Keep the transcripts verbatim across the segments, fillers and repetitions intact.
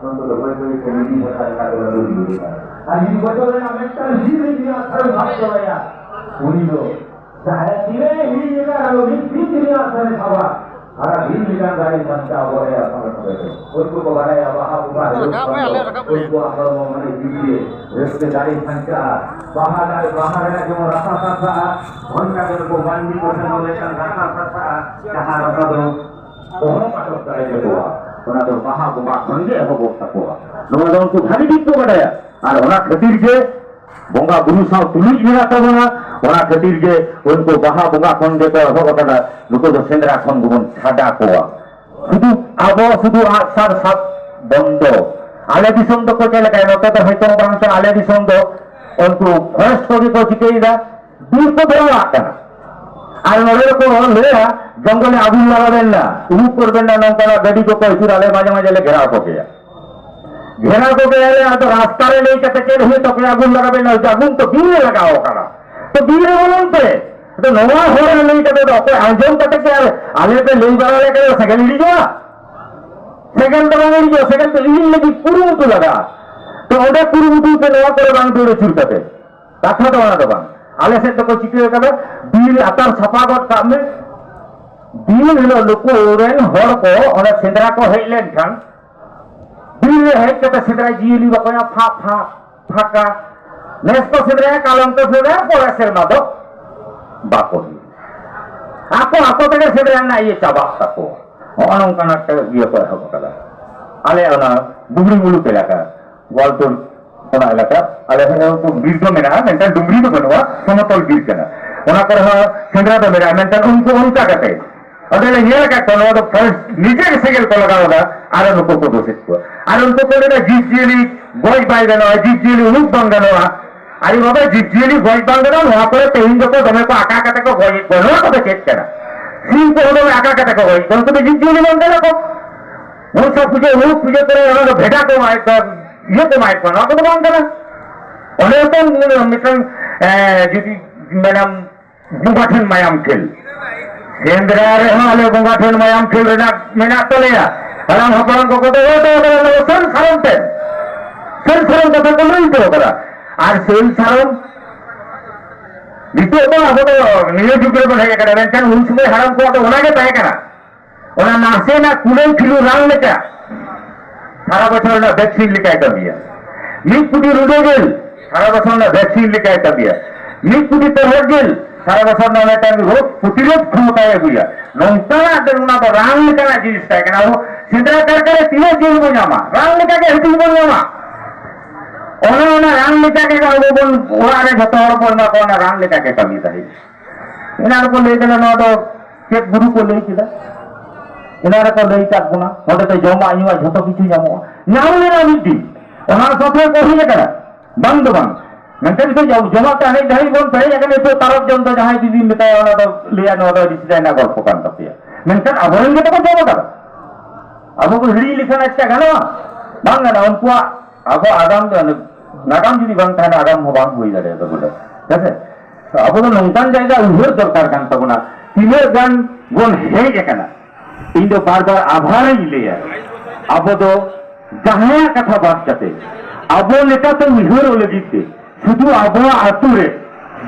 ᱩᱱᱠᱩ ᱫᱚ ᱵᱟᱹᱭ ᱵᱟᱹᱭ ᱛᱮ ᱢᱤᱫ ᱵᱚᱪᱷᱚᱨ ᱞᱮᱠᱟ ᱛᱮᱠᱚ ᱫᱩᱲᱩᱵ ᱤᱫᱤᱜᱼᱟ᱾ ᱟᱨ ᱢᱤᱫ ᱵᱚᱪᱷᱚᱨ ᱨᱮᱱᱟᱜ ᱢᱤᱫᱴᱟᱝ ᱫᱤᱱ ᱨᱮ ᱡᱩᱫᱤ ᱟᱥᱲᱟ ᱵᱷᱟᱜᱽ ᱪᱟᱵᱟᱭᱟ, ᱩᱱᱤ ᱫᱚ ᱡᱟᱦᱟᱸᱭ ᱛᱤᱱᱟᱹᱜ ᱦᱤᱲᱤᱧ ᱟᱠᱟᱫ ᱨᱮᱦᱚᱸ ᱢᱤᱫ ᱫᱤᱱ ᱨᱮᱱᱟᱜ ᱟᱥᱲᱟ ᱥᱟᱵᱟ, ᱥᱟᱨᱟ ᱫᱤᱱ ᱞᱮᱠᱟᱱ ᱫᱟᱲᱮ ᱥᱟᱧᱪᱟᱣ ᱟᱵᱚ ᱨᱮᱭᱟᱜ ᱥᱚᱸᱜᱮ ᱥᱚᱸᱜᱮ ᱛᱮ᱾ ᱩᱱᱠᱩ ᱠᱚ ᱵᱟᱲᱟᱭᱟ ᱵᱟᱦᱟ ᱵᱚᱸᱜᱟ ᱦᱤᱞᱳᱜ ᱨᱟᱠᱟᱵ ᱢᱮ, ᱠᱷᱟᱱ ᱟᱞᱮ ᱫᱚ ᱨᱟᱠᱟᱵ ᱢᱮ᱾ ᱩᱱᱠᱩᱣᱟᱜ ᱦᱚᱲᱢᱚ ᱢᱟᱱᱮ ᱡᱤᱣᱤ ᱨᱮ ᱨᱟᱹᱥᱠᱟᱹ ᱫᱟᱲᱮ ᱥᱟᱧᱪᱟᱜᱼᱟ᱾ ᱵᱟᱦᱟ ᱫᱟᱨᱮ, ᱵᱟᱦᱟ ᱨᱮᱱᱟᱜ ᱡᱮᱢᱚᱱ ᱨᱟᱥᱟ ᱥᱟᱨᱥᱟᱜᱼᱟ, ᱚᱱᱠᱟ ᱜᱮ ᱱᱩᱠᱩ ᱢᱟᱹᱱᱢᱤ ᱠᱚ ᱴᱷᱮᱱ ᱦᱚᱸ ᱢᱤᱫᱴᱟᱝ ᱨᱟᱥᱟ ᱥᱟᱨᱥᱟᱜᱼᱟ, ᱡᱟᱦᱟᱸ ᱨᱟᱥᱟ ᱫᱚ ᱚᱦᱚᱢ ᱟᱴᱚᱠ ᱫᱟᱲᱮ ᱠᱮᱠᱚᱣᱟ᱾ ᱚᱱᱟ ᱫᱚ ᱵᱟᱦᱟ ᱵᱚᱸᱜᱟ ᱠᱷᱚᱱ ᱜᱮ ᱮᱦᱚᱵᱚᱜ ᱛᱟᱠᱚᱣᱟ᱾ ᱱᱚᱣᱟ ᱫᱚ ᱩᱱᱠᱩ ᱵᱷᱟᱹᱜᱤ ᱴᱷᱤᱠ ᱠᱚ ᱵᱟᱰᱟᱭᱟ᱾ ᱟᱨ ᱚᱱᱟ ᱠᱷᱟᱹᱛᱤᱨ ᱜᱮ ᱵᱚᱸᱜᱟ ᱵᱩᱨᱩ ᱥᱟᱶ ᱛᱩᱞᱩᱡ ᱢᱮᱱᱟᱜ ᱛᱟᱵᱚᱱᱟ᱾ ᱚᱱᱟ ᱠᱷᱟᱹᱛᱤᱨ ᱜᱮ ᱩᱱᱠᱩ ᱵᱟᱦᱟ ᱵᱚᱸᱜᱟ ᱠᱷᱚᱱ ᱜᱮᱠᱚ ᱮᱦᱚᱵ ᱟᱠᱟᱫᱟ᱾ ᱱᱩᱠᱩ ᱫᱚ ᱥᱮᱸᱫᱽᱨᱟ ᱠᱷᱚᱱ ᱜᱮᱵᱚᱱ ᱪᱷᱟᱰᱟ ᱠᱚᱣᱟ᱾ ᱥᱩᱫᱷᱩ ᱟᱵᱚ ᱥᱩᱫᱷᱩ ᱟᱜᱼᱥᱟᱨ ᱥᱟᱵ ᱵᱚᱱᱫᱚ᱾ ᱟᱞᱮ ᱫᱤᱥᱚᱢ ᱫᱚᱠᱚ ᱪᱮᱫ ᱞᱮᱠᱟᱭᱟ? ᱱᱚᱛᱮ ᱫᱚ ᱦᱚᱭᱛᱚ ᱵᱟᱝ ᱪᱚ, ᱟᱞᱮ ᱫᱤᱥᱚᱢ ᱫᱚ ᱩᱱᱠᱩ ᱯᱷᱚᱨᱮᱥᱴ ᱠᱚᱜᱮ ᱠᱚ ᱪᱤᱠᱟᱹᱭᱮᱫᱟ, ᱵᱤᱨ ᱠᱚ ᱫᱷᱚᱨᱟᱣᱟᱜ ᱠᱟᱱᱟ᱾ ᱟᱨ ᱱᱚᱰᱮ ᱫᱚᱠᱚ ᱞᱟᱹᱭᱟ, ᱡᱚᱝᱜᱚᱞᱮ ᱟᱹᱜᱩ ᱞᱟᱜᱟᱣᱮᱱ ᱱᱟ, ᱩᱢᱩᱠ ᱠᱚᱨᱵᱮᱱ ᱱᱟ, ᱱᱚᱝᱠᱟᱱᱟᱜ ᱜᱟᱹᱰᱤ ᱠᱚᱠᱚ ᱟᱹᱪᱩᱨᱟ, ᱟᱞᱮ ᱢᱟᱡᱷᱮ ᱢᱟᱡᱷᱮ ᱞᱮ ᱜᱷᱮᱨᱟᱣ ᱠᱚᱜᱮᱭᱟ᱾ ᱜᱷᱮᱨᱟᱣ ᱠᱚᱜᱮᱭᱟᱞᱮ, ᱟᱫᱚ ᱨᱟᱥᱛᱟ ᱨᱮ ᱞᱟᱹᱭ ᱠᱟᱛᱮ ᱪᱮᱫ ᱦᱩᱭᱩᱜ ᱛᱟᱯᱮᱭᱟ? ᱟᱹᱜᱩ ᱞᱟᱜᱟᱣᱮᱱ ᱱᱟ, ᱟᱹᱜᱩ ᱛᱚ ᱵᱤᱨ ᱨᱮ ᱞᱟᱜᱟᱣ ᱠᱟᱱᱟ, ᱛᱚ ᱵᱤᱨ ᱨᱮ ᱵᱚᱞᱚᱱ ᱯᱮ᱾ ᱟᱫᱚ ᱱᱚᱣᱟ ᱦᱚᱲ ᱞᱟᱹᱭ ᱠᱟᱛᱮ ᱫᱚ ᱚᱠᱚᱭ ᱟᱸᱡᱚᱢ ᱠᱟᱛᱮ ᱠᱤ ᱟᱨ ᱟᱞᱮ ᱯᱮ ᱞᱟᱹᱭ ᱵᱟᱲᱟ ᱞᱮᱠᱷᱟᱱ ᱥᱮᱸᱜᱮᱞ ᱤᱲᱤᱡᱚᱜᱼᱟ? ᱥᱮᱸᱜᱮᱞ ᱫᱚ ᱵᱟᱝ ᱤᱲᱤᱡᱚᱜᱼᱟ, ᱥᱮᱸᱜᱮᱞ ᱫᱚ ᱤᱲᱤᱡ ᱞᱟᱹᱜᱤᱫ ᱠᱩᱨᱩᱢᱩᱴᱩ ᱞᱟᱜᱟᱜᱼᱟ᱾ ᱛᱚ ᱚᱸᱰᱮ ᱠᱩᱨᱩᱢᱩᱴᱩ ᱯᱮ, ᱱᱚᱣᱟ ᱠᱚᱨᱮ ᱵᱟᱝ ᱫᱟᱹᱲ ᱟᱹᱪᱩᱨ ᱠᱟᱛᱮ᱾ ᱠᱟᱛᱷᱟ ᱫᱚ ᱚᱱᱟ ᱫᱚ ᱵᱟᱝ᱾ ᱟᱞᱮ ᱥᱮᱫ ᱫᱚᱠᱚ ᱪᱤᱠᱟᱹ ᱠᱟᱫᱟ, ᱵᱤᱨ ᱟᱛᱟᱨ ᱥᱟᱯᱷᱟ ᱜᱚᱫ ᱠᱟᱜ ᱢᱮ᱾ ᱫᱤᱱ ᱦᱤᱞᱳᱜ ᱱᱩᱠᱩ ᱨᱮᱱ ᱦᱚᱲ ᱠᱚ ᱚᱸᱰᱮ ᱥᱮᱸᱫᱽᱨᱟ ᱠᱚ ᱦᱮᱡ ᱞᱮᱱᱠᱷᱟᱱ, ᱵᱤᱨ ᱨᱮ ᱦᱮᱡ ᱠᱟᱛᱮ ᱥᱮᱸᱫᱽᱨᱟ ᱡᱤᱭᱟᱹᱞᱤ ᱵᱟᱠᱚ ᱧᱟᱢᱟ, ᱯᱷᱟᱸᱠ ᱯᱷᱟᱸᱠ ᱯᱷᱟᱸᱠᱟ᱾ ᱱᱮᱥ ᱠᱚ ᱥᱮᱸᱫᱽᱨᱟᱭᱟ, ᱠᱟᱞᱚᱢ ᱠᱚ ᱥᱮᱸᱫᱽᱨᱟᱭᱟ, ᱯᱚᱨᱮ ᱥᱮᱨᱢᱟ ᱫᱚ ᱵᱟᱠᱚ ᱦᱩᱭᱩᱜᱼᱟ᱾ ᱟᱠᱚ ᱟᱠᱚ ᱛᱮᱜᱮ ᱥᱮᱸᱫᱽᱨᱟ ᱨᱮᱱᱟᱜ ᱤᱭᱟᱹ ᱪᱟᱵᱟᱜ ᱛᱟᱠᱚᱣᱟ᱾ ᱦᱚᱸᱜᱼᱚ ᱱᱚᱝᱠᱟᱱᱟᱜ ᱤᱭᱟᱹ ᱠᱚ ᱮᱦᱚᱵ ᱟᱠᱟᱫᱟ᱾ ᱟᱞᱮ ᱚᱱᱟ ᱰᱩᱝᱨᱤ ᱢᱩᱞᱩᱠ ᱮᱞᱟᱠᱟ, ᱜᱳᱣᱟᱞᱛᱳᱲ ᱚᱱᱟ ᱮᱞᱟᱠᱟ, ᱟᱞᱮ ᱦᱚᱸ ᱵᱤᱨ ᱫᱚ ᱢᱮᱱᱟᱜᱼᱟ, ᱢᱮᱱᱠᱷᱟᱱ ᱰᱩᱝᱨᱤ ᱫᱚ ᱵᱟᱹᱱᱩᱜᱼᱟ, ᱥᱚᱢᱚᱛᱚᱞ ᱵᱤᱨ ᱠᱟᱱᱟ᱾ ᱚᱱᱟ ᱠᱚᱨᱮ ᱦᱚᱸ ᱥᱮᱸᱫᱽᱨᱟ ᱫᱚ ᱢᱮᱱᱟᱜᱼᱟ, ᱢᱮᱱᱠᱷᱟᱱ ᱩᱱᱠᱩ ᱚᱱᱠᱟ ᱠᱟᱛᱮ ᱚᱸᱰᱮ ᱞᱮ ᱧᱮᱞ ᱟᱠᱟᱫ ᱠᱚᱣᱟ, ᱱᱚᱣᱟ ᱫᱚ ᱯᱷᱚᱨᱮᱥᱴ ᱱᱤᱡᱮ ᱜᱮ ᱥᱮᱸᱜᱮᱞ ᱠᱚ ᱞᱟᱜᱟᱣ ᱮᱫᱟ, ᱟᱨ ᱱᱩᱠᱩ ᱠᱚ ᱫᱳᱥᱮᱫ ᱠᱚᱣᱟ᱾ ᱟᱨ ᱩᱱᱠᱩ ᱠᱚ ᱞᱟᱹᱭᱫᱟ, ᱡᱤᱵᱽ ᱡᱤᱭᱟᱹᱞᱤ ᱜᱚᱡ ᱵᱟᱭ ᱜᱟᱱᱚᱜᱼᱟ, ᱡᱤᱵᱽ ᱡᱤᱭᱟᱹᱞᱤ ᱩᱢᱩᱠ ᱵᱟᱝ ᱜᱟᱱᱚᱜᱼᱟ᱾ ᱟᱨᱮ ᱵᱟᱵᱟ, ᱡᱤᱵᱽ ᱡᱤᱭᱟᱹᱞᱤ ᱜᱚᱡ ᱵᱟᱝ ᱜᱟᱱᱚᱜᱼᱟ, ᱱᱚᱣᱟ ᱠᱚᱨᱮ ᱛᱮᱦᱮᱧ ᱫᱚᱠᱚ ᱫᱚᱢᱮ ᱠᱚ ᱟᱠᱟ ᱠᱟᱛᱮ ᱠᱚ ᱜᱚᱡᱮᱫ ᱠᱚᱣᱟ, ᱱᱚᱣᱟ ᱠᱚᱫᱚ ᱪᱮᱫ ᱠᱟᱱᱟ? ᱥᱤᱢ ᱠᱚᱦᱚᱸ ᱫᱚᱢᱮ ᱟᱠᱟ ᱠᱟᱛᱮ ᱠᱚ ᱜᱚᱡᱮᱫ ᱠᱚᱣᱟ, ᱩᱱᱠᱩ ᱫᱚ ᱡᱤᱵᱽ ᱡᱤᱭᱟᱹᱞᱤ ᱵᱟᱝ ᱠᱟᱱᱟ ᱠᱚ? ᱢᱚᱱᱥᱟ ᱯᱩᱡᱟᱹ, ᱩᱢᱩᱠ ᱯᱩᱡᱟᱹ ᱠᱚᱨᱮ ᱚᱱᱟ ᱫᱚ ᱵᱷᱮᱰᱟ ᱠᱚ ᱮᱢᱟᱭᱮᱫ ᱠᱚᱣᱟ, ᱤᱭᱟᱹ ᱠᱚ ᱮᱢᱟᱭᱮᱫ ᱠᱚᱣᱟ, ᱱᱚᱣᱟ ᱠᱚᱫᱚ ᱵᱟᱝ ᱠᱟᱱᱟ᱾ ᱚᱸᱰᱮ ᱦᱚᱸᱛᱚ ᱢᱤᱫᱴᱟᱝ, ᱮ, ᱡᱩᱫᱤ ᱢᱮᱱᱟᱢ, ᱵᱚᱸᱜᱟ ᱴᱷᱮᱱ ᱢᱟᱭᱟᱢ ᱠᱷᱮᱞ᱾ ᱥᱮᱸᱫᱽᱨᱟ ᱨᱮᱦᱚᱸ ᱟᱞᱮ ᱵᱚᱸᱜᱟ ᱴᱷᱮᱱ ᱢᱟᱭᱟᱢ ᱠᱷᱮᱞ ᱨᱮᱱᱟᱜ ᱢᱮᱱᱟᱜ ᱛᱟᱞᱮᱭᱟ᱾ ᱦᱟᱲᱟᱢ ᱦᱟᱯᱲᱟᱢ ᱠᱚᱠᱚ ᱫᱚᱦᱚ ᱦᱚᱴᱚ ᱠᱟᱫᱟ, ᱚᱱᱟ ᱫᱚ ᱥᱟᱹᱨᱤ ᱥᱟᱨᱚᱢ ᱛᱮ, ᱥᱟᱹᱨᱤ ᱥᱟᱨᱚᱢ ᱠᱟᱛᱷᱟ ᱠᱚ ᱞᱟᱹᱭ ᱦᱚᱴᱚ ᱠᱟᱫᱟ᱾ ᱟᱨ ᱥᱟᱹᱨᱤ ᱥᱟᱨᱚᱢ ᱱᱤᱛᱚᱜ ᱫᱚ ᱟᱵᱚ ᱫᱚ ᱱᱤᱭᱟᱹ ᱡᱩᱜᱽ ᱨᱮᱵᱚᱱ ᱦᱮᱡ ᱟᱠᱟᱱᱟ, ᱢᱮᱱᱠᱷᱟᱱ ᱩᱱ ᱥᱚᱢᱚᱭ ᱦᱟᱲᱟᱢ ᱠᱚᱣᱟᱜ ᱫᱚ ᱚᱱᱟ ᱜᱮ ᱛᱟᱦᱮᱸ ᱠᱟᱱᱟ᱾ ᱚᱱᱟ ᱱᱟᱥᱮᱱᱟᱜ ᱠᱩᱞᱟᱹᱭ ᱯᱷᱤᱞᱩ ᱨᱟᱱ ᱞᱮᱠᱟ ᱥᱟᱨᱟ ᱵᱚᱪᱷᱚᱨ ᱨᱮᱱᱟᱜ ᱵᱷᱮᱠᱥᱤᱱ ᱞᱮᱠᱟᱭ ᱠᱟᱹᱢᱤᱭᱟ᱾ ᱢᱤᱫ ᱠᱩᱴᱤ ᱨᱩᱰᱟᱹ ᱡᱤᱞ ᱥᱟᱨᱟ ᱵᱚᱪᱷᱚᱨ ᱨᱮᱱᱟᱜ ᱵᱷᱮᱠᱥᱤᱱ ᱞᱮᱠᱟᱭ ᱠᱟᱹᱢᱤᱭᱟ᱾ ᱢᱤᱫ ᱠᱩᱴᱤ ᱛᱚᱨᱦᱚᱫ ᱡᱤᱞ ᱥᱟᱨᱟ ᱵᱚᱪᱷᱚᱨ ᱨᱮᱱᱟᱜ ᱢᱤᱫᱴᱟᱝ ᱨᱳᱜᱽ ᱯᱨᱚᱛᱤᱨᱳᱫᱷ ᱠᱷᱚᱢᱚᱛᱟᱭ ᱟᱹᱜᱩᱭᱟ᱾ ᱱᱚᱝᱠᱟᱱᱟᱜ ᱫᱚ ᱚᱱᱟ ᱫᱚ ᱨᱟᱱ ᱞᱮᱠᱟᱱᱟᱜ ᱡᱤᱱᱤᱥ ᱛᱟᱦᱮᱸ ᱠᱟᱱᱟ᱾ ᱟᱵᱚ ᱥᱮᱸᱫᱽᱨᱟ ᱠᱟᱨᱠᱟ ᱨᱮ ᱛᱤᱱᱟᱹᱜ ᱡᱤᱞ ᱵᱚᱱ ᱧᱟᱢᱟ, ᱨᱟᱱ ᱞᱮᱠᱟᱜᱮ ᱦᱟᱹᱴᱤᱧ ᱵᱚᱱ ᱧᱟᱢᱟ᱾ ᱚᱱᱮ ᱚᱱᱟ ᱨᱟᱱ ᱞᱮᱠᱟᱜᱮ ᱟᱵᱚ ᱵᱚᱱ ᱚᱲᱟᱜ ᱨᱮ ᱡᱚᱛᱚ ᱦᱚᱲ ᱵᱚᱱ ᱮᱢᱟ ᱠᱚᱣᱟ, ᱚᱱᱟ ᱨᱟᱱ ᱞᱮᱠᱟᱜᱮ ᱠᱟᱹᱢᱤ ᱛᱟᱦᱮᱸ᱾ ᱮᱱᱟᱝ ᱨᱮᱠᱚ ᱞᱟᱹᱭ ᱠᱟᱱᱟ, ᱱᱚᱣᱟ ᱫᱚ ᱪᱮᱫ ᱜᱩᱨᱩ ᱠᱚ ᱞᱟᱹᱭ ᱠᱮᱫᱟ? ᱮᱱᱟᱝ ᱨᱮᱠᱚ ᱞᱟᱹᱭ ᱠᱟᱫ ᱵᱚᱱᱟ, ᱱᱚᱰᱮ ᱫᱚ ᱡᱚᱢᱟᱜ ᱧᱩᱣᱟᱜ ᱡᱷᱚᱛᱚ ᱠᱤᱪᱷᱩ ᱧᱟᱢᱚᱜᱼᱟ᱾ ᱧᱟᱢ ᱞᱮᱱᱟ ᱢᱤᱫ ᱫᱤᱱ, ᱚᱱᱟ ᱥᱟᱶᱛᱮ ᱠᱚ ᱦᱮᱡ ᱟᱠᱟᱱᱟ, ᱵᱟᱝ ᱫᱚ ᱵᱟᱝ᱾ ᱢᱮᱱᱠᱷᱟᱱ ᱱᱤᱛᱚᱜ ᱡᱚ-, ᱡᱚᱢᱟᱜ ᱛᱮ ᱟᱱᱮᱡ ᱫᱷᱟᱹᱵᱤᱡ ᱵᱚᱱ ᱯᱮᱨᱮᱡ ᱟᱠᱟᱱᱟ, ᱱᱤᱛᱚᱜ ᱛᱟᱨᱚᱵ ᱡᱚᱢ ᱫᱚ ᱡᱟᱦᱟᱸᱭ ᱡᱩᱫᱤᱢ ᱢᱮᱛᱟᱭᱟ, ᱚᱱᱟ ᱫᱚ ᱞᱟᱹᱭᱟ, "ᱱᱚᱣᱟ ᱫᱚ ᱟᱹᱰᱤ ᱥᱮᱫᱟᱭ ᱨᱮᱱᱟᱜ ᱜᱚᱞᱯᱚ ᱠᱟᱱ ᱛᱟᱯᱮᱭᱟ", ᱢᱮᱱᱠᱷᱟᱱ ᱟᱵᱚᱨᱮᱱ ᱜᱮᱛᱚ ᱠᱚ ᱡᱚᱢ ᱟᱠᱟᱫᱟ᱾ ᱟᱵᱚ ᱠᱚ ᱦᱤᱲᱤᱧ ᱞᱮᱠᱷᱟᱱ ᱟᱪᱪᱷᱟ ᱜᱟᱱᱚᱜᱼᱟ? ᱵᱟᱝ ᱜᱟᱱᱚᱜᱼᱟ᱾ ᱩᱱᱠᱩᱣᱟᱜ, ᱟᱵᱚ ᱟᱜᱟᱢ ᱫᱚ, ᱱᱟᱜᱟᱢ ᱡᱩᱫᱤ ᱵᱟᱝ ᱛᱟᱦᱮᱱᱟ, ᱟᱜᱟᱢ ᱦᱚᱸ ᱵᱟᱝ ᱦᱩᱭ ᱫᱟᱲᱮᱭᱟᱜᱼᱟ ᱛᱟᱵᱚᱱᱟ᱾ ᱦᱮᱸ ᱥᱮ? ᱛᱚ ᱟᱵᱚ ᱫᱚ ᱱᱚᱝᱠᱟᱱ ᱡᱟᱭᱜᱟ ᱩᱭᱦᱟᱹᱨ ᱫᱚᱨᱠᱟᱨ ᱠᱟᱱ ᱛᱟᱵᱚᱱᱟ, ᱛᱤᱱᱟᱹᱜ ᱜᱟᱱ ᱵᱚᱱ ᱦᱮᱡ ᱟᱠᱟᱱᱟ᱾ ᱤᱧ ᱫᱚ ᱵᱟᱨ ᱵᱟᱨ ᱟᱵᱷᱟᱨᱤᱧ ᱞᱟᱹᱭᱟ, ᱟᱵᱚ ᱫᱚ ᱡᱟᱦᱟᱸᱭᱟᱜ ᱠᱟᱛᱷᱟ ᱵᱟᱫ ᱠᱟᱛᱮ ᱟᱵᱚ ᱞᱮᱠᱟᱛᱮ ᱩᱭᱦᱟᱹᱨᱚᱜ ᱞᱟᱹᱜᱤᱫ ᱛᱮ ᱥᱩᱫᱷᱩ ᱟᱵᱚᱣᱟᱜ ᱟᱹᱛᱩ ᱨᱮ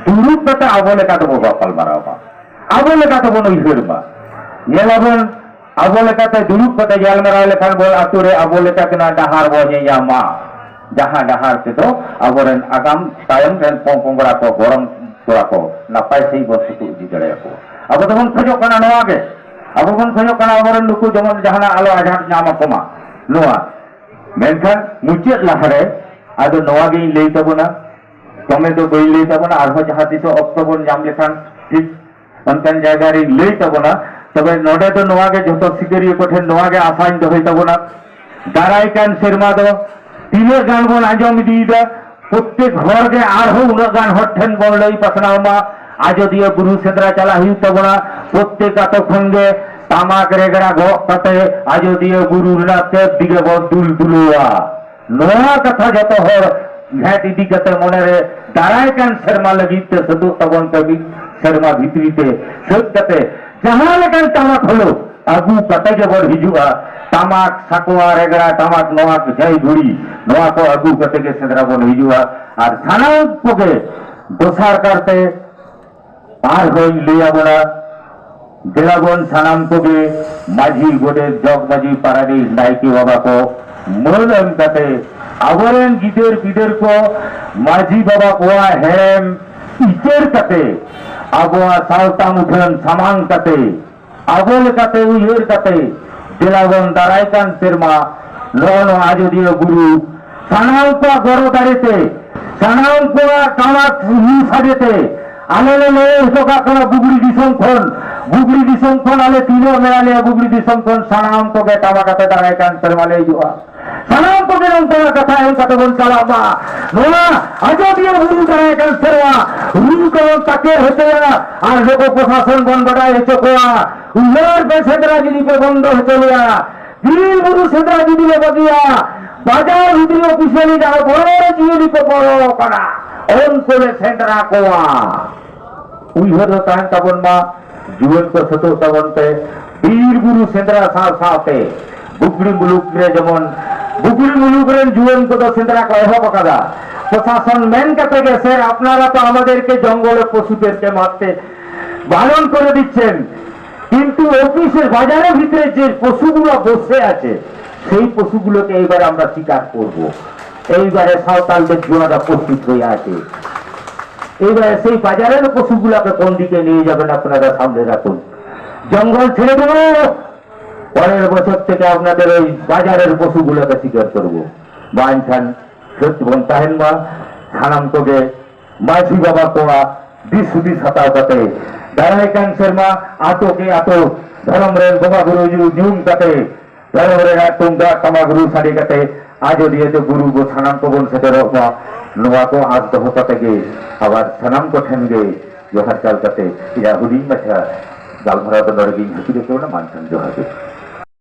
ᱫᱩᱲᱩᱵ ᱠᱟᱛᱮ ᱟᱵᱚ ᱞᱮᱠᱟ ᱛᱮᱵᱚ ᱜᱟᱯᱟᱞ ᱢᱟᱨᱟᱣ ᱢᱟ, ᱟᱵᱚ ᱞᱮᱠᱟ ᱛᱮᱵᱚᱱ ᱩᱭᱦᱟᱹᱨ ᱢᱟ᱾ ᱧᱮᱞᱟᱵᱚᱱ, ᱟᱵᱚ ᱞᱮᱠᱟᱛᱮ ᱫᱩᱲᱩᱵ ᱠᱟᱛᱮ ᱜᱟᱞᱢᱟᱨᱟᱣ ᱞᱮᱠᱷᱟᱱ ᱵᱚᱱ ᱟᱹᱛᱩ ᱨᱮ ᱟᱵᱚ ᱞᱮᱠᱟ ᱛᱮᱱᱟᱜ ᱰᱟᱦᱟᱨ ᱵᱚᱱ ᱧᱮᱧᱟᱢᱟ, ᱡᱟᱦᱟᱸ ᱰᱟᱦᱟᱨ ᱛᱮᱫᱚ ᱟᱵᱚᱨᱮᱱ ᱟᱜᱟᱢ ᱛᱟᱭᱚᱢ ᱨᱮᱱ ᱯᱚᱝ ᱯᱚᱝᱲᱟ ᱠᱚ, ᱜᱚᱲᱚᱢ ᱠᱚᱲᱟ ᱠᱚ ᱱᱟᱯᱟᱭ ᱥᱟᱺᱦᱤᱡ ᱵᱚᱱ ᱥᱩᱛᱩᱜ ᱤᱫᱤ ᱫᱟᱲᱮᱭᱟᱠᱚᱣᱟ᱾ ᱟᱵᱚ ᱫᱚᱵᱚᱱ ᱠᱷᱚᱡᱚᱜ ᱠᱟᱱᱟ ᱱᱚᱣᱟ ᱜᱮ, ᱟᱵᱚ ᱵᱚᱱ ᱠᱷᱚᱡᱚᱜ ᱠᱟᱱᱟ ᱟᱵᱚᱨᱮᱱ ᱱᱩᱠᱩ ᱡᱮᱢᱚᱱ ᱡᱟᱦᱟᱱᱟᱜ ᱟᱞᱚ ᱟᱡᱷᱟᱴ ᱧᱟᱢ ᱟᱠᱚ ᱢᱟ, ᱱᱚᱣᱟ᱾ ᱢᱮᱱᱠᱷᱟᱱ ᱢᱩᱪᱟᱹᱫ ᱞᱟᱦᱟᱨᱮ ᱟᱫᱚ ᱱᱚᱣᱟ ᱜᱮᱧ ᱞᱟᱹᱭ ᱛᱟᱵᱚᱱᱟ, ᱫᱚᱢᱮ ᱫᱚ ᱵᱟᱹᱧ ᱞᱟᱹᱭ ᱛᱟᱵᱚᱱᱟ, ᱟᱨᱦᱚᱸ ᱡᱟᱦᱟᱸ ᱛᱤᱥᱚᱜ ᱚᱠᱛᱚ ᱵᱚᱱ ᱧᱟᱢ ᱞᱮᱠᱷᱟᱱ ᱴᱷᱤᱠ ᱚᱱᱠᱟᱱ ᱡᱟᱭᱜᱟ ᱨᱤᱧ ᱞᱟᱹᱭ ᱛᱟᱵᱚᱱᱟ᱾ ᱛᱚᱵᱮ ᱱᱚᱰᱮ ᱫᱚ ᱱᱚᱣᱟ ᱜᱮ ᱡᱷᱚᱛᱚ ᱥᱤᱠᱟᱹᱨᱤᱭᱟᱹ ᱠᱚᱴᱷᱮᱱ ᱱᱚᱣᱟ ᱜᱮ ᱟᱥᱟᱧ ᱫᱚᱦᱚᱭ ᱛᱟᱵᱚᱱᱟ, ᱫᱟᱨᱟᱭ ᱠᱟᱱ ᱥᱮᱨᱢᱟ ᱫᱚ ᱛᱤᱱᱟᱹᱜ ᱜᱟᱱ ᱵᱚᱱ ᱟᱸᱡᱚᱢ ᱤᱫᱤᱭᱮᱫᱟ, ᱯᱨᱚᱛᱮᱠ ᱦᱚᱲ ᱜᱮ ᱟᱨᱦᱚᱸ ᱩᱱᱟᱹᱜ ᱜᱟᱱ ᱦᱚᱲ ᱴᱷᱮᱱ ᱵᱚᱱ ᱞᱟᱹᱭ ᱯᱟᱥᱱᱟᱣ ᱢᱟ᱾ ᱟᱡᱚᱫᱤᱭᱟᱹ ᱵᱩᱨᱩ ᱥᱮᱸᱫᱽᱨᱟ ᱪᱟᱞᱟᱜ ᱦᱩᱭᱩᱜ ᱛᱟᱵᱚᱱᱟ᱾ ᱯᱨᱚᱛᱮᱠ ᱟᱛᱳ ᱠᱷᱚᱱ ᱜᱮ ᱴᱟᱢᱟᱠ ᱨᱮᱜᱽᱲᱟ ᱜᱚᱜ ᱠᱟᱛᱮ ᱟᱡᱚᱫᱤᱭᱟᱹ ᱵᱩᱨᱩ ᱨᱮᱱᱟᱜ ᱪᱟᱹᱛ ᱫᱤᱜᱮ ᱵᱚᱱ ᱫᱩᱞ ᱫᱩᱞᱟᱹᱣᱟ᱾ ᱱᱚᱣᱟ ᱠᱟᱛᱷᱟ ᱡᱚᱛᱚ ᱦᱚᱲ ᱜᱷᱮᱸᱴ ᱤᱫᱤ ᱠᱟᱛᱮ ᱢᱚᱱᱮᱨᱮ ᱫᱟᱨᱟᱭ ᱠᱟᱱ ᱥᱮᱨᱢᱟ ᱞᱟᱹᱜᱤᱫ ᱛᱮ ᱥᱟᱹᱛᱚᱜ ᱛᱟᱵᱚᱱ ᱯᱮ᱾ ᱢᱤᱫ ᱥᱮᱨᱢᱟ ᱵᱷᱤᱛᱨᱤ ᱛᱮ ᱥᱟᱹᱛ ᱠᱟᱛᱮ ᱡᱟᱦᱟᱸ ᱞᱮᱠᱟᱱ ᱴᱟᱢᱟᱠ ᱦᱩᱞᱩ ᱟᱹᱜᱩ ᱠᱟᱛᱮ ᱜᱮᱵᱚᱱ ᱦᱤᱡᱩᱜᱼᱟ᱾ ᱴᱟᱢᱟᱠ, ᱥᱟᱠᱣᱟ, ᱨᱮᱜᱽᱲᱟ, ᱴᱟᱢᱟᱠ, ᱱᱚᱣᱟ ᱠᱚ, ᱡᱷᱟᱹᱭ ᱜᱷᱩᱲᱤ, ᱱᱚᱣᱟ ᱠᱚ ᱟᱹᱜᱩ ᱠᱟᱛᱮ ᱜᱮ ᱥᱮᱸᱫᱽᱨᱟ ᱵᱚᱱ ᱦᱤᱡᱩᱜᱼᱟ᱾ ᱟᱨ ᱥᱟᱱᱟᱢ ᱠᱚᱜᱮ ᱫᱚᱥᱟᱨ ᱠᱟᱨᱛᱮ ᱟᱨᱦᱚᱸᱧ ᱞᱟᱹᱭ ᱟᱵᱚᱱᱟ, ᱫᱮᱞᱟᱵᱚᱱ ᱥᱟᱱᱟᱢ ᱠᱚᱜᱮ ᱢᱟᱹᱡᱷᱤ, ᱜᱚᱰᱮᱛ, ᱡᱚᱜᱽ ᱢᱟᱹᱡᱷᱤ, ᱯᱟᱨᱟᱱᱤᱠ, ᱱᱟᱭᱠᱮ ᱵᱟᱵᱟ ᱠᱚ ᱢᱟᱹᱱ ᱮᱢ ᱠᱟᱛᱮ, ᱟᱵᱚᱨᱮᱱ ᱜᱤᱫᱟᱹᱨ ᱯᱤᱫᱟᱹᱨ ᱠᱚ ᱢᱟᱹᱡᱷᱤ ᱵᱟᱵᱟ ᱠᱚᱣᱟᱜ ᱦᱮᱲᱮᱢ ᱤᱪᱟᱹᱲ ᱠᱟᱛᱮ, ᱟᱵᱚᱣᱟᱜ ᱥᱟᱶᱛᱟ ᱢᱩᱴᱷᱟᱹᱱ ᱥᱟᱢᱟᱝ ᱠᱟᱛᱮ, ᱟᱵᱚ ᱞᱮᱠᱟᱛᱮ ᱩᱭᱦᱟᱹᱨ ᱠᱟᱛᱮ, ᱫᱮᱞᱟᱵᱚᱱ ᱫᱟᱨᱟᱭ ᱠᱟᱱ ᱥᱮᱨᱢᱟ ᱱᱚᱜᱼᱚ ᱱᱚᱣᱟ ᱟᱡᱚᱫᱤᱭᱟᱹ ᱵᱩᱨᱩ ᱥᱟᱱᱟᱢ ᱠᱚᱣᱟᱜ ᱜᱚᱲᱚ ᱫᱟᱲᱮ ᱛᱮ, ᱥᱟᱱᱟᱢ ᱠᱚᱣᱟᱜ ᱴᱟᱢᱟᱠ ᱨᱩ ᱥᱟᱰᱮ ᱛᱮ, ᱟᱞᱮ ᱞᱮ ᱞᱟᱹᱭ ᱦᱚᱴᱚ ᱠᱟᱜ ᱠᱟᱱᱟ ᱵᱩᱜᱽᱲᱤ ᱫᱤᱥᱚᱢ ᱠᱷᱚᱱ, ᱵᱩᱜᱽᱲᱤ ᱫᱤᱥᱚᱢ ᱠᱷᱚᱱ ᱟᱞᱮ ᱛᱤᱱᱟᱹᱜ ᱢᱮᱱᱟᱜ ᱞᱮᱭᱟ ᱵᱩᱜᱽᱲᱤ ᱫᱤᱥᱚᱢ ᱠᱷᱚᱱ, ᱥᱟᱱᱟᱢ ᱠᱚᱜᱮ ᱴᱟᱢᱟᱠ ᱟᱛᱮ ᱫᱟᱨᱟᱭ ᱠᱟᱱ ᱥᱮᱨᱢᱟ ᱞᱮ ᱦᱤᱡᱩᱜᱼᱟ᱾ ᱥᱟᱱᱟᱢ ᱠᱚᱜᱮ ᱱᱚᱝᱠᱟᱱᱟᱜ ᱠᱟᱛᱷᱟ ᱮᱢ ᱠᱟᱛᱮ ᱵᱚᱱ ᱪᱟᱞᱟᱜ ᱢᱟ᱾ ᱱᱚᱣᱟ ᱟᱡᱚᱫᱤᱭᱟᱹ ᱵᱩᱨᱩ ᱫᱟᱨᱟᱭ ᱠᱟᱱ ᱥᱮᱨᱢᱟ ᱨᱩ ᱛᱮᱵᱚᱱ ᱛᱟᱠᱮᱨ ᱦᱚᱪᱚᱭᱟ ᱟᱨ ᱞᱳᱠᱚ ᱯᱨᱚᱥᱟᱥᱚᱱ ᱵᱚᱱ ᱵᱟᱰᱟᱭ ᱦᱚᱪᱚ ᱠᱚᱣᱟ᱾ ᱩᱭᱦᱟᱹᱨ ᱯᱮ, ᱥᱮᱸᱫᱽᱨᱟ ᱡᱩᱫᱤ ᱯᱮ ᱵᱚᱱᱫᱚ ᱦᱚᱪᱚ ᱞᱮᱭᱟ, ᱵᱤᱨ ᱵᱩᱨᱩ ᱥᱮᱸᱫᱽᱨᱟ ᱡᱩᱫᱤ ᱞᱮ ᱵᱟᱹᱜᱤᱭᱟ, ᱵᱟᱡᱟᱨ ᱵᱷᱤᱛᱨᱤ ᱚᱯᱷᱤᱥᱤᱭᱟᱞᱤ ᱡᱟᱦᱟᱸ ᱵᱚᱲᱚ ᱡᱤᱭᱟᱹᱞᱤ ᱠᱚ ᱵᱚᱞᱚ ᱟᱠᱟᱱᱟ, ᱩᱱᱠᱩ ᱞᱮ ᱥᱮᱸᱫᱽᱨᱟ ᱠᱚᱣᱟ᱾ ᱩᱭᱦᱟᱹᱨ ᱫᱚ ᱛᱟᱦᱮᱱ ᱛᱟᱵᱚᱱ ᱢᱟ, ᱡᱩᱣᱟᱹᱱ ᱠᱚ ᱥᱟᱹᱛᱚᱜ ᱛᱟᱵᱚᱱ ᱯᱮ᱾ ᱵᱤᱨ ᱵᱩᱨᱩ ᱥᱮᱸᱫᱽᱨᱟ ᱥᱟᱶ ᱥᱟᱶᱛᱮ ᱵᱩᱜᱽᱲᱤ ᱢᱩᱞᱩᱠ ᱨᱮ ᱡᱮᱢᱚᱱ ᱵᱩᱜᱽᱲᱤ ᱢᱩᱞᱩᱠ ᱨᱮᱱ ᱡᱩᱣᱟᱹᱱ ᱠᱚᱫᱚ ᱥᱮᱸᱫᱽᱨᱟ ᱠᱚ ᱮᱦᱚᱵ ᱟᱠᱟᱫᱟ᱾ ᱯᱨᱚᱥᱟᱥᱚᱱ ᱢᱮᱱ ᱠᱟᱛᱮ ᱜᱮ, "স্যার, আপনারা তো আমাদেরকে জঙ্গলে পশুদেরকে মারতে বারণ করে দিচ্ছেন, কিন্তু অফিসের বাজারের ভিতরে যে পশুগুলো বসে আছে, সেই পশুগুলোকে এইবার আমরা শিকার করব।" এইবারে সাঁওতালদের জোয়ানরা প্রস্তুত হয়ে আছে। এইবারে সেই বাজারের পশুগুলোকে কোন দিকে নিয়ে যাবেন আপনারা সামনে রাখুন। জঙ্গল ছেড়ে দেবো, পরের বছর থেকে আপনাদের ওই বাজারের পশুগুলোকে শিকার করব। ᱢᱟ ᱮᱱᱠᱷᱟᱱ ᱥᱟᱹᱛ ᱵᱚᱱ ᱛᱟᱦᱮᱱ ᱢᱟ᱾ ᱥᱟᱱᱟᱢ ᱠᱚᱜᱮ ᱢᱟᱹᱡᱷᱤ ᱵᱟᱵᱟ ᱠᱚᱣᱟᱜ ᱫᱤᱥ ᱦᱩᱫᱤᱥ ᱦᱟᱛᱟᱣ ᱠᱟᱛᱮ, ᱫᱟᱨᱟᱭ ᱠᱟᱱ ᱥᱮᱨᱢᱟ ᱟᱛᱳ ᱠᱮ ᱟᱛᱳ ᱫᱷᱚᱨᱚᱢ ᱨᱮᱱ ᱵᱚᱸᱜᱟ ᱵᱩᱨᱩ ᱧᱩ-, ᱧᱩᱢ ᱠᱟᱛᱮ, ᱫᱷᱚᱨᱚᱢ ᱨᱮᱱᱟᱜ ᱛᱩᱢᱫᱟᱜ ᱴᱟᱢᱟᱠ ᱨᱩ ᱥᱟᱰᱮ ᱠᱟᱛᱮ ᱟᱡᱚᱫᱤᱭᱟᱹ ᱫᱚ ᱵᱩᱨᱩ ᱵᱚ ᱥᱟᱱᱟᱢ ᱠᱚᱵᱚᱱ ᱥᱮᱴᱮᱨᱚᱜ ᱢᱟ᱾ ᱱᱚᱣᱟ ᱠᱚ ᱟᱸᱥ ᱫᱚᱦᱚ ᱠᱟᱛᱮ ᱜᱮ ᱟᱵᱟᱨ ᱥᱟᱱᱟᱢ ᱠᱚᱴᱷᱮᱱ ᱜᱮ ᱡᱚᱦᱟᱨ ᱪᱟᱞ ᱠᱟᱛᱮ ᱤᱧᱟᱹᱜ ᱦᱩᱰᱤᱧ ᱢᱟᱪᱷᱟ ᱜᱟᱞᱢᱟᱨᱟᱣ ᱫᱚ ᱱᱚᱰᱮ ᱜᱤᱧ ᱦᱟᱹᱯᱤᱫ ᱟᱠᱚ ᱠᱟᱱᱟ᱾ ᱢᱟ ᱮᱱᱠᱷᱟᱱ ᱡᱚᱦᱟᱨ ᱜᱮ᱾